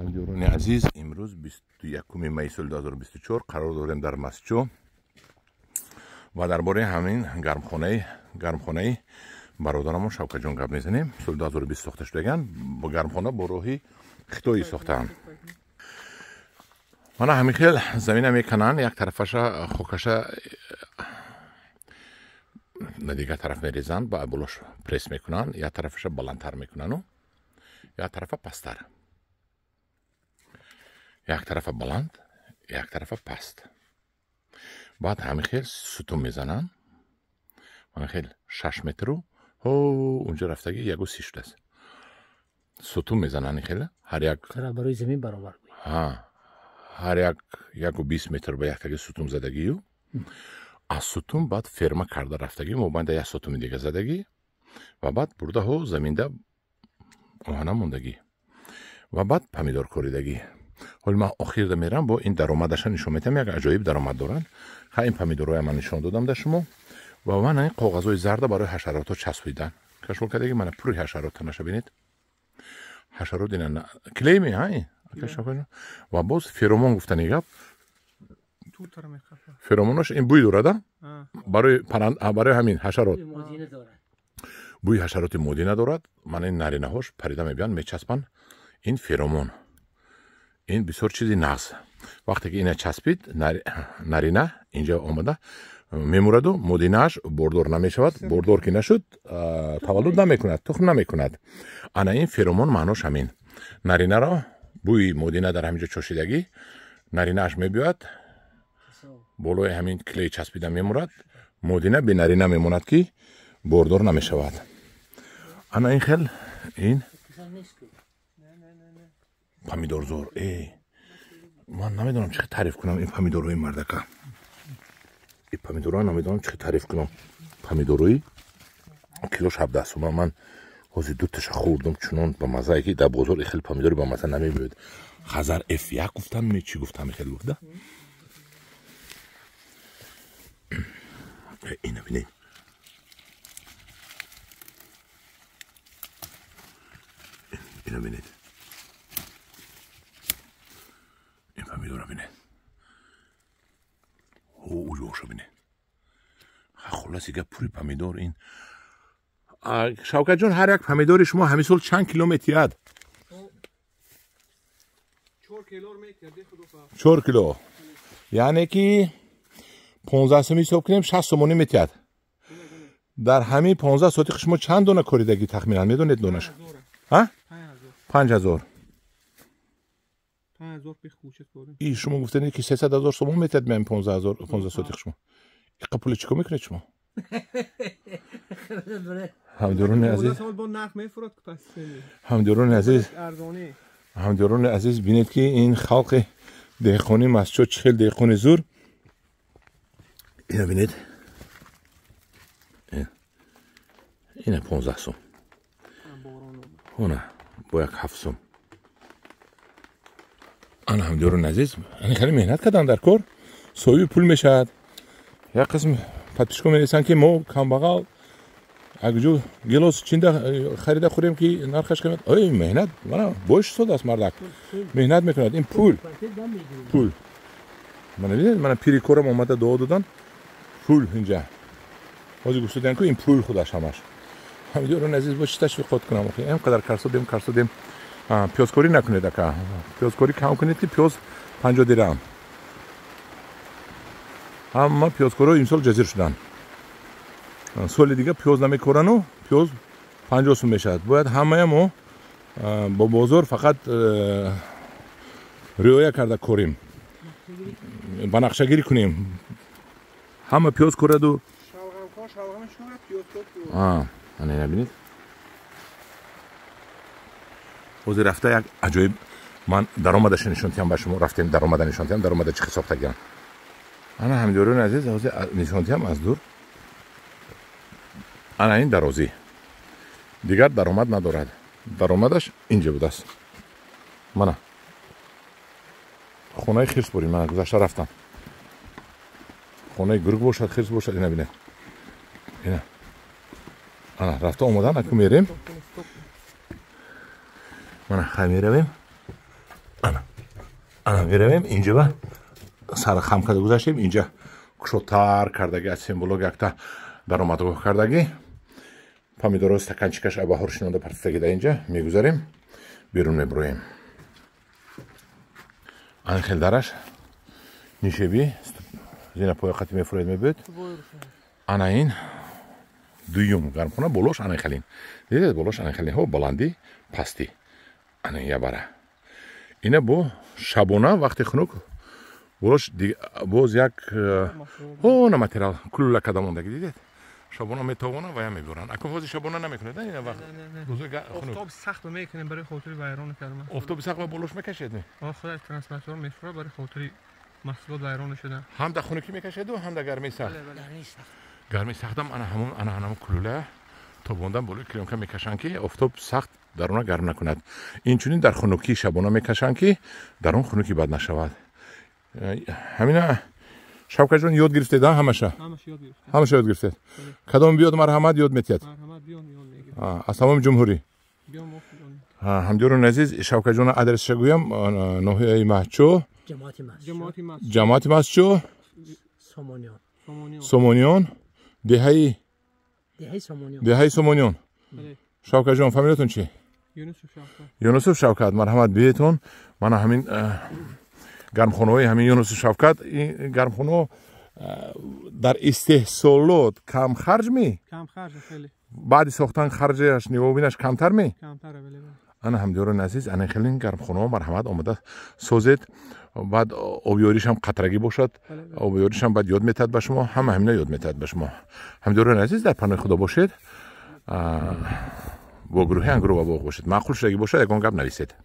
Ҳамдиёрони азиз, имрӯз 21 май соли 2024 қарор дорем дар Мастчо ва дар бораи ҳамин гармхонаи бародарамон Шавкатҷон гап мезанем. Соли 2020 сохта шудаган, бо гармхона бо роҳи хитоӣ сохтаанд. Мана ҳамин хел замина мекананд, як тарафаша хокаша на дигар тараф мерезанд, ба болош пресс мекунанд, як тарафаша баландтар мекунанду як тарафа пасттар. Як тарафа баланд, як тарафа паст. Баъд ҳамин хел сутун мезананд. Ҳамин хел 6 метру ҳо унҷо рафтаги 1,30 шудааст. Сутун мезананд ин хел ҳар як барои замин баробар. Ҳа, ҳар як 1,20 метр ба яктаги сутун задагию. Аз сутун баъд ферма карда рафтагӣ, мобайнда як сутуни дига задагӣ ва баъд бурдаҳо заминда оҳана мондагӣ ва баъд помидор коридагӣ. Ҳоли ман охирда мерам, бо ин даромадаша нишон метиҳам, як аҷоиб даромад доранд. Ха, ин помидорҳоя ман нишон додам дар шумо ва ман ин коғазҳои зарда барои ҳашаротҳо часпидан. Кашф кардагӣ, мана пури ҳашарот танаша бинед. Ҳашарот ина клейми, ҳа ин? Ва боз феромон гуфтани гап. Феромонош ин бӯй дорад, барои барои ҳамин ҳашарот. Бӯи ҳашароти модина дорад. Мана ин наринаҳош парида мебиёнд, мечаспанд. Ин феромон. Ин бисёр чизи нағз. Вақте ки ина часпид, нарина инҷа омада мемураду модинааш бордор намешавад. Бордор ки нашуд, таваллуд намекунад, тухм намекунад. Ана ин феромон маънош ҳамин. Наринаро бӯи модина дар ҳамин ҷо чошидагӣ, наринааш мебиёяд, болои ҳамин клей часпида мемурад, модина бенарина мемонад ки бордор намешавад. Ана ин хел ин помидорзор. Ман намедонам чӣ хел таъриф кунам ин помидорҳои мардака. Ин помидорҳоро намедонам чӣ хел таъриф кунам. Помидорҳои килош 17 сомон. Ман ҳозир дуташа хӯрдам, чунон ба маззае ки дар бозор ин хел помидори ба мазза намебиёд. Хазар F1 гуфтам, чӣ гуфтам, ин хел гуфта. Ина бинед. Ина бинед. Ин помидора бинед. Уҷоша бинед. Хулоси гап пури помидор ин. Шавкатҷон, ҳар як помидори шумо ҳамин сол чанд кило метиҳад? 4 кило. Яъне ки 15 сомонӣ ҳисоб кунем, 60 сомонӣ метиҳад. Дар ҳамин 15 соати шумо чанд дона коридагӣ тахминан медонед донаш? Ҳа? 5000. И шумо гуфтанед ки 300 000 сомон метиҳад меҳам 15 соати шумо. Иқа пули чӣ кор мекунед шумо? Ҳамдиёрони азиз, ҳамдиёрони азиз, ҳамдиёрони азиз, бинед ки ин халқи деҳқони Мастчо чӣ хел деҳқони зур. Ина бинед. Ина 15 сом. Она бо як 7 сом. Ана ҳамдиёрони азиз, ана хеле меҳнат карданд дар кор, соҳиби пул мешавад. Як қисм подписчико менависанд ки мо камбағал акҷо гелос чинда харида хӯрем ки нархаш қимат. Ой, меҳнат, мана боиш содааст мардак. Меҳнат мекунад, ин пул. Пул. Мана бинед, мана пири корам омада дуо додан. Пул инҷа. Ҳозир гуфтадан ку ин пул худаш ҳамаш. Ҳамдиёрони азиз, бо чӣ ташвиқот кунам охи? Ин қадар карсодем, карсодем. Пиёзкорӣ накунед ака. Пиёзкорӣ кам кунед ки пиёз 50 дирам. Ҳама пиёзкорҳо имсол ҷазир шуданд. Соли дига пиёз намекорану пиёз 50 сум мешавад. Бояд ҳамая мо бо бозор фақат риоя карда корем. Ба нақшагирӣ кунем. Ҳама пиёз кораду. Ана ина бинед. Ҳозир рафта як аҷоиб ман даромадаша нишон диҳам ба шумо. Рафтем даромада нишон диҳам, даромада чӣ хел сохтагиам. Ана ҳамдиёрони азиз, ҳозир нишон диҳам аз дур. Ана ин дарозӣ. Дигар даромад надорад. Даромадаш инҷа будааст. Мана хонаи хирс бурим, мана гузашта рафтам. Хонаи гург бошад, хирс бошад, ина бинед. Ина. Ана рафта омадан, аку мерем. Мана хай меравем. Ана меравем инҷа ба сар хам карда гузаштем, инҷа кушодтар кардаги аз символог якта даромадгоҳ кардаги. Помидоро стаканчикаш баҳор шинонда партистаги дар инҷа мегузарем, берун мебуроем. Ана хел дараш нишеби зина поя қати мефуроед мебиёд. Ана ин дуюм гармхона болош ана хелин. Дидед болош ана хелин ҳо баландӣ пастӣ. Ана ябара. Ина бо шабона вақти хунук болош боз як ҳо на материал кулула карда мондаги дидед. Шабона метавона ва я мебуранд. Ако ҳозир шабона намекунед, ина вақт рӯзои хунук. Офтоб сахт мекунем барои хотири вайрон кардан. Офтоби сахт болош мекашед? О, худаш трансформатор мефура барои хотири маҳсулот вайрон шуда. Ҳам дар хунукӣ мекашеду, ҳам дар гармии сахт. Гармии сахтам ана ҳамон ана ҳамон кулула тобондан болои клеёнка мекашанд ки офтоб сахт даруна гарм накунад. Инчунин дар хунукӣ шабона мекашанд ки дар он хунукӣ бад нашавад. Ҳамина Шавкатҷон ёд гирифтед, ҳамаша? Ҳамаша ёд гирифтед. Кадом биёд марҳамат ёд метиҳад? Аз тамоми ҷумҳурӣ. Ҳамдиёрони азиз, Шавкатҷона адресша гӯям: ноҳияи Маҳчо, ҷамоати Масчо, Сомониён, деҳаи Сомониён. Шавкатҷон, фамилиятон чи? Юнусов Шавкат. Марҳамат биетон. Мана ҳамин гармхонаҳои ҳамин Юнусов Шавкат. Ин гармхонаҳо дар истеҳсолот кам харҷ ми? Баъди сохтан харҷаш нигоҳубинаш камтар ми? Ана ҳамдиёрони азиз, ана хелин гармхонаҳо марҳамат омода созед. Баъд обёришам қатрагӣ бошад, обёришам баъд ёд метиҳад ба шумо, ҳама ҳамина ёд метиҳад ба шумо. Ҳамдиёрони азиз, дар паноҳи Худо бошед, бо гурӯҳи Ангуру ва боғ бошед. Маъқул шудагӣ бошад, ягон гап нависед.